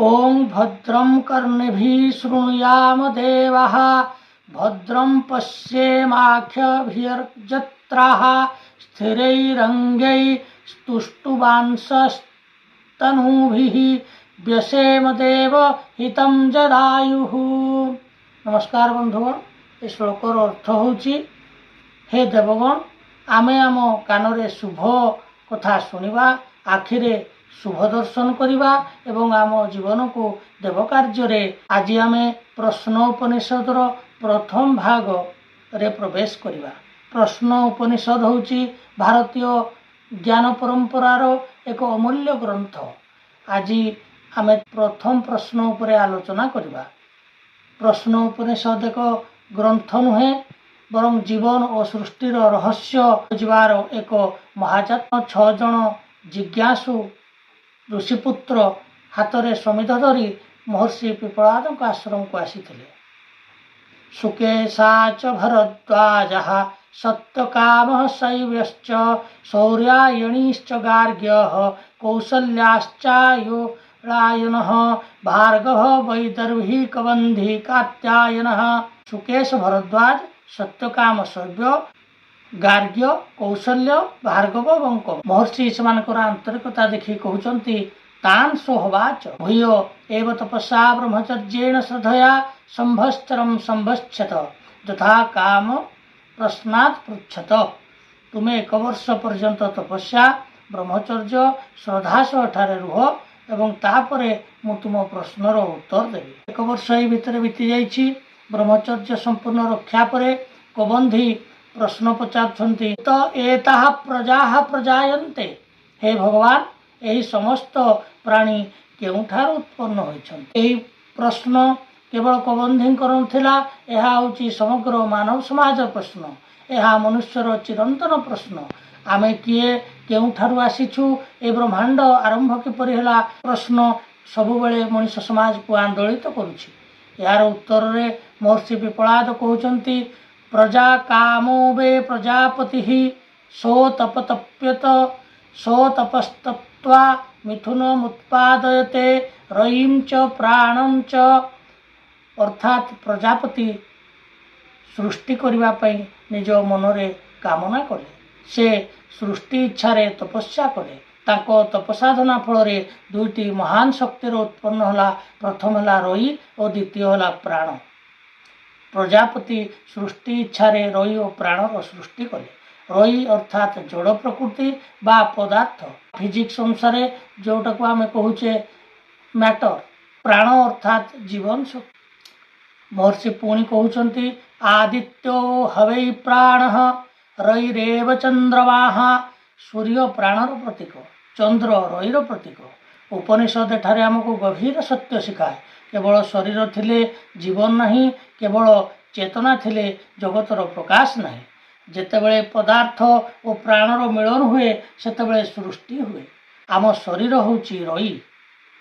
ଓଁ ଭଦ୍ରଂ କର୍ଣ୍ଣେଭିଃ ଶୃଣୁୟାମ ଦେବାଃ, ଭଦ୍ରଂ ପଶ୍ୟେମାକ୍ଷଭିର୍ଯତ୍ରାଃ, ସ୍ଥିରୈରଙ୍ଗୈ ସ୍ତୁଷ୍ଟୁବାଂସସ୍ତନୂଭିଃ ବ୍ୟସେମ ଦେବ ହିତಂ ଯଦାୟୁଃ। ନମସ୍କାର ବନ୍ଧୁଗଣ। ଏ ଶ୍ଲୋକର ଅର୍ଥ ହେଉଛି, ହେ ଦେବଗଣ, ଆମେ ଆମ କାନରେ ଶୁଭ କଥା ଶୁଣିବା, ଆଖିରେ ଶୁଭ ଦର୍ଶନ କରିବା ଏବଂ ଆମ ଜୀବନକୁ ଦେବ କାର୍ଯ୍ୟରେ। ଆଜି ଆମେ ପ୍ରଶ୍ନ ଉପନିଷଦର ପ୍ରଥମ ଭାଗରେ ପ୍ରବେଶ କରିବା। ପ୍ରଶ୍ନ ଉପନିଷଦ ହେଉଛି ଭାରତୀୟ ଜ୍ଞାନ ପରମ୍ପରାର ଏକ ଅମୂଲ୍ୟ ଗ୍ରନ୍ଥ। ଆଜି ଆମେ ପ୍ରଥମ ପ୍ରଶ୍ନ ଉପରେ ଆଲୋଚନା କରିବା। ପ୍ରଶ୍ନ ଉପନିଷଦ ଏକ ଗ୍ରନ୍ଥ ନୁହେଁ, ବରଂ ଜୀବନ ଓ ସୃଷ୍ଟିର ରହସ୍ୟ ବୁଝିବାର ଏକ ମହାଯାତ୍ରା। ଛଅ ଜଣ ଜିଜ୍ଞାସୁ ଋଷିପୁତ୍ର ହାତରେ ସମିଧ ଧରି ମହର୍ଷି ପିପ୍ପଳାଦଙ୍କ ଆଶ୍ରମକୁ ଆସିଥିଲେ। ସୁକେଶା ଚ ଭରଦ୍ୱାଜः ସତ୍ୟକାମः ଶୈବ୍ୟଶ୍ଚ ସୌରାୟଣୀଶ୍ଚ ଗାର୍ଗ୍ୟः କୌଶଲ୍ୟାଶ୍ଚାୟୂଳାୟନः ଭାର୍ଗବ ବୈଦର୍ଭୀ କବନ୍ଧି କାତ୍ୟାୟନः। ସୁକେଶ, ଭରଦ୍ୱାଜ, ସତ୍ୟକାମ, ଶୈବ୍ୟ, ଗାର୍ଗ୍ୟ, କୌଶଲ୍ୟ, ଭାର୍ଗବ ଏବଂ ମହର୍ଷି ସେମାନଙ୍କର ଆନ୍ତରିକତା ଦେଖି କହୁଛନ୍ତି, ତାନ୍ ସୋହବାଚ ଭୂୟ ଏବ ତପସା ବ୍ରହ୍ମଚର୍ଯ୍ୟେଣ ଶ୍ରଦ୍ଧୟା ସମ୍ଭତ୍ସରଂ ସମ୍ଭତ୍ସତ, ଯଥା କାମ ପ୍ରଶ୍ନାତ୍ ପୃଚ୍ଛତ। ତୁମେ ଏକ ବର୍ଷ ପର୍ଯ୍ୟନ୍ତ ତପସ୍ୟା, ବ୍ରହ୍ମଚର୍ଯ୍ୟ, ଶ୍ରଦ୍ଧା ସହ ଏଠାରେ ରୁହ ଏବଂ ତାପରେ ମୁଁ ତୁମ ପ୍ରଶ୍ନର ଉତ୍ତର ଦେବି। ଏକ ବର୍ଷ ଏଇ ଭିତରେ ବିତି ଯାଇଛି। ବ୍ରହ୍ମଚର୍ଯ୍ୟ ସମ୍ପୂର୍ଣ୍ଣ ରକ୍ଷା ପରେ କବନ୍ଧି ପ୍ରଶ୍ନ ପଚାରୁଛନ୍ତି, ତ ଏତାଃ ପ୍ରଜାଃ ପ୍ରଜାୟନ୍ତେ? ହେ ଭଗବାନ, ଏହି ସମସ୍ତ ପ୍ରାଣୀ କେଉଁଠାରୁ ଉତ୍ପନ୍ନ ହୋଇଛନ୍ତି? ଏହି ପ୍ରଶ୍ନ କେବଳ କବନ୍ଧିଙ୍କର ଥିଲା, ଏହା ହେଉଛି ସମଗ୍ର ମାନବ ସମାଜର ପ୍ରଶ୍ନ। ଏହା ମନୁଷ୍ୟର ଚିରନ୍ତନ ପ୍ରଶ୍ନ। ଆମେ କିଏ? କେଉଁଠାରୁ ଆସିଛୁ? ଏ ବ୍ରହ୍ମାଣ୍ଡ ଆରମ୍ଭ କିପରି ହେଲା? ପ୍ରଶ୍ନ ସବୁବେଳେ ମଣିଷ ସମାଜକୁ ଆନ୍ଦୋଳିତ କରୁଛି। ଏହାର ଉତ୍ତରରେ ମହର୍ଷି ପିପ୍ପଳାଦ କହୁଛନ୍ତି, ପ୍ରଜା କାମୋ ବେ ପ୍ରଜାପତି ସୋତପତପ୍ୟତ ସୋତପସ୍ତପ୍ତ୍ୱା ମିଥୁନମୁତ୍ପାଦୟତେ ରୟିಂ ଚ ପ୍ରାଣಂ ଚ। ଅର୍ଥାତ୍ ପ୍ରଜାପତି ସୃଷ୍ଟି କରିବା ପାଇଁ ନିଜ ମନରେ କାମନା କଲେ। ସେ ସୃଷ୍ଟି ଇଚ୍ଛାରେ ତପସ୍ୟା କଲେ। ତାଙ୍କ ତପସାଧନା ଫଳରେ ଦୁଇଟି ମହାନ ଶକ୍ତିର ଉତ୍ପନ୍ନ ହେଲା। ପ୍ରଥମ ହେଲା ରଇ ଓ ଦ୍ୱିତୀୟ ହେଲା ପ୍ରାଣ। ପ୍ରଜାପତି ସୃଷ୍ଟି ଇଚ୍ଛାରେ ରଇ ଓ ପ୍ରାଣର ସୃଷ୍ଟି କଲେ। ରଇ ଅର୍ଥାତ୍ ଜଡ଼ ପ୍ରକୃତି ବା ପଦାର୍ଥ, ଫିଜିକ୍ସ ଅନୁସାରେ ଯେଉଁଟାକୁ ଆମେ କହୁଛେ ମ୍ୟାଟର। ପ୍ରାଣ ଅର୍ଥାତ୍ ଜୀବନ ଶକ୍ତି। ମହର୍ଷି ପୁଣି କହୁଛନ୍ତି, ଆଦିତ୍ୟୋ ହବୈ ପ୍ରାଣ ରଇରେବ ଚନ୍ଦ୍ରମାଃ। ସୂର୍ଯ୍ୟ ପ୍ରାଣର ପ୍ରତୀକ, ଚନ୍ଦ୍ର ରଇର ପ୍ରତୀକ। ଉପନିଷଦ ଏଠାରେ ଆମକୁ ଗଭୀର ସତ୍ୟ ଶିଖାଏ। କେବଳ ଶରୀର ଥିଲେ ଜୀବନ ନାହିଁ, କେବଳ ଚେତନା ଥିଲେ ଜଗତର ପ୍ରକାଶ ନାହିଁ। ଯେତେବେଳେ ପଦାର୍ଥ ଓ ପ୍ରାଣର ମିଳନ ହୁଏ, ସେତେବେଳେ ସୃଷ୍ଟି ହୁଏ। ଆମ ଶରୀର ହେଉଛି ରଇ।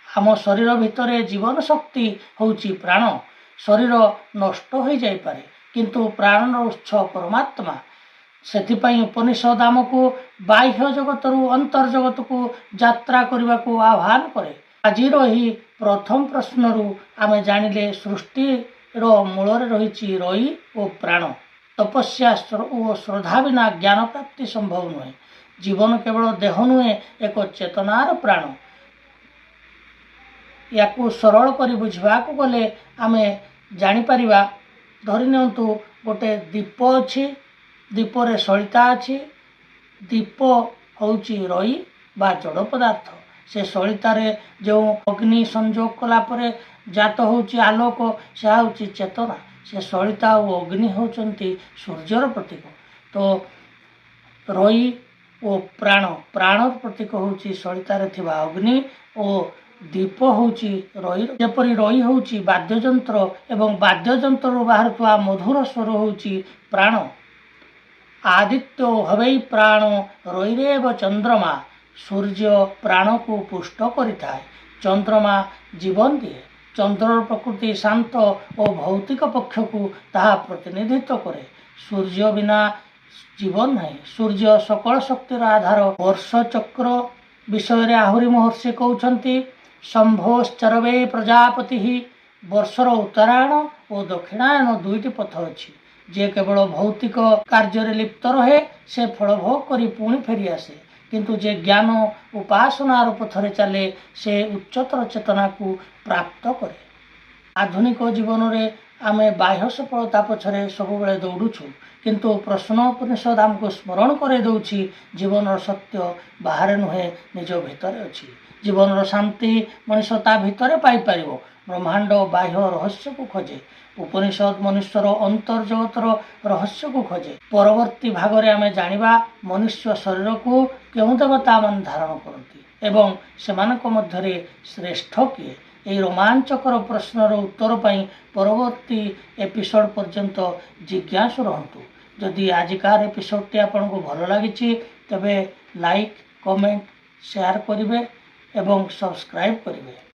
ଆମ ଶରୀର ଭିତରେ ଜୀବନ ଶକ୍ତି ହେଉଛି ପ୍ରାଣ। ଶରୀର ନଷ୍ଟ ହୋଇଯାଇପାରେ, କିନ୍ତୁ ପ୍ରାଣର ଉତ୍ସ ପରମାତ୍ମା। ସେଥିପାଇଁ ଉପନିଷଦ ଆମକୁ ବାହ୍ୟ ଜଗତରୁ ଅନ୍ତର୍ଜଗତକୁ ଯାତ୍ରା କରିବାକୁ ଆହ୍ୱାନ କରେ। ଆଜିର ଏହି ପ୍ରଥମ ପ୍ରଶ୍ନରୁ ଆମେ ଜାଣିଲେ, ସୃଷ୍ଟିର ମୂଳରେ ରହିଛି ରଇ ଓ ପ୍ରାଣ। ତପସ୍ୟା ଓ ଶ୍ରଦ୍ଧା ବିନା ଜ୍ଞାନ ପ୍ରାପ୍ତି ସମ୍ଭବ ନୁହେଁ। ଜୀବନ କେବଳ ଦେହ ନୁହେଁ, ଏକ ଚେତନାର ପ୍ରାଣ। ୟାକୁ ସରଳ କରି ବୁଝିବାକୁ ଗଲେ ଆମେ ଜାଣିପାରିବା, ଧରି ନିଅନ୍ତୁ ଗୋଟେ ଦୀପ ଅଛି, ଦୀପରେ ସଳିତା ଅଛି। ଦୀପ ହେଉଛି ରଇ ବା ଜଡ଼ ପଦାର୍ଥ। ସେ ସଳିତାରେ ଯେଉଁ ଅଗ୍ନି ସଂଯୋଗ କଲା ପରେ ଜାତ ହେଉଛି ଆଲୋକ, ସେ ହେଉଛି ଚେତନା। ସେ ସଳିତା ଓ ଅଗ୍ନି ହେଉଛନ୍ତି ସୂର୍ଯ୍ୟର ପ୍ରତୀକ। ତ ରଇ ଓ ପ୍ରାଣ, ପ୍ରାଣର ପ୍ରତୀକ ହେଉଛି ସଳିତାରେ ଥିବା ଅଗ୍ନି ଓ ଦୀପ ହେଉଛି ରଇ। ଯେପରି ରଇ ହେଉଛି ବାଦ୍ୟଯନ୍ତ୍ର ଏବଂ ବାଦ୍ୟଯନ୍ତ୍ରରୁ ବାହାରୁଥିବା ମଧୁର ସ୍ୱର ହେଉଛି ପ୍ରାଣ। ଆଦିତ୍ୟ ହବୈ ପ୍ରାଣ ରଇରେବ ଚନ୍ଦ୍ରମା। ସୂର୍ଯ୍ୟ ପ୍ରାଣକୁ ପୁଷ୍ଟ କରିଥାଏ, ଚନ୍ଦ୍ରମା ଜୀବନ ଦିଏ। ଚନ୍ଦ୍ରର ପ୍ରକୃତି ଶାନ୍ତ ଓ ଭୌତିକ ପକ୍ଷକୁ ତାହା ପ୍ରତିନିଧିତ୍ୱ କରେ। ସୂର୍ଯ୍ୟ ବିନା ଜୀବନ ନାହିଁ। ସୂର୍ଯ୍ୟ ସକଳ ଶକ୍ତିର ଆଧାର। ବର୍ଷ ଚକ୍ର ବିଷୟରେ ଆହୁରି ମହର୍ଷି କହୁଛନ୍ତି, ଶମ୍ଭୋଶ୍ଚରବେ ପ୍ରଜାପତି। ବର୍ଷର ଉତ୍ତରାୟଣ ଓ ଦକ୍ଷିଣାୟନ ଦୁଇଟି ପଥ ଅଛି। ଯିଏ କେବଳ ଭୌତିକ କାର୍ଯ୍ୟରେ ଲିପ୍ତ ରହେ, ସେ ଫଳ ଭୋଗ କରି ପୁଣି ଫେରିଆସେ। କିନ୍ତୁ ଯେ ଜ୍ଞାନ ଉପାସନାର ପଥରେ ଚାଲେ, ସେ ଉଚ୍ଚତର ଚେତନାକୁ ପ୍ରାପ୍ତ କରେ। ଆଧୁନିକ ଜୀବନରେ ଆମେ ବାହ୍ୟ ସଫଳତା ପଛରେ ସବୁବେଳେ ଦୌଡ଼ୁଛୁ, କିନ୍ତୁ ପ୍ରଶ୍ନ ଉପନିଷଦ ଆମକୁ ସ୍ମରଣ କରାଇ ଦେଉଛି, ଜୀବନର ସତ୍ୟ ବାହାରେ ନୁହେଁ, ନିଜ ଭିତରେ ଅଛି। ଜୀବନର ଶାନ୍ତି ମଣିଷ ତା ଭିତରେ ପାଇପାରିବ। ବ୍ରହ୍ମାଣ୍ଡ ବାହ୍ୟ ରହସ୍ୟକୁ ଖୋଜେ, ଉପନିଷଦ ମନୁଷ୍ୟର ଅନ୍ତର୍ଜଗତର ରହସ୍ୟକୁ ଖୋଜେ। ପରବର୍ତ୍ତୀ ଭାଗରେ ଆମେ ଜାଣିବା ମନୁଷ୍ୟ ଶରୀରକୁ କେଉଁ ଦେବତାମାନେ ଧାରଣ କରନ୍ତି ଏବଂ ସେମାନଙ୍କ ମଧ୍ୟରେ ଶ୍ରେଷ୍ଠ କିଏ। ଏହି ରୋମାଞ୍ଚକର ପ୍ରଶ୍ନର ଉତ୍ତର ପାଇଁ ପରବର୍ତ୍ତୀ ଏପିସୋଡ଼ ପର୍ଯ୍ୟନ୍ତ ଜିଜ୍ଞାସୁ ରହନ୍ତୁ। ଯଦି ଆଜିକାର ଏପିସୋଡ଼ଟି ଆପଣଙ୍କୁ ଭଲ ଲାଗିଛି, ତେବେ ଲାଇକ୍, କମେଣ୍ଟ, ସେୟାର କରିବେ ଏବଂ ସବସ୍କ୍ରାଇବ୍ କରିବେ।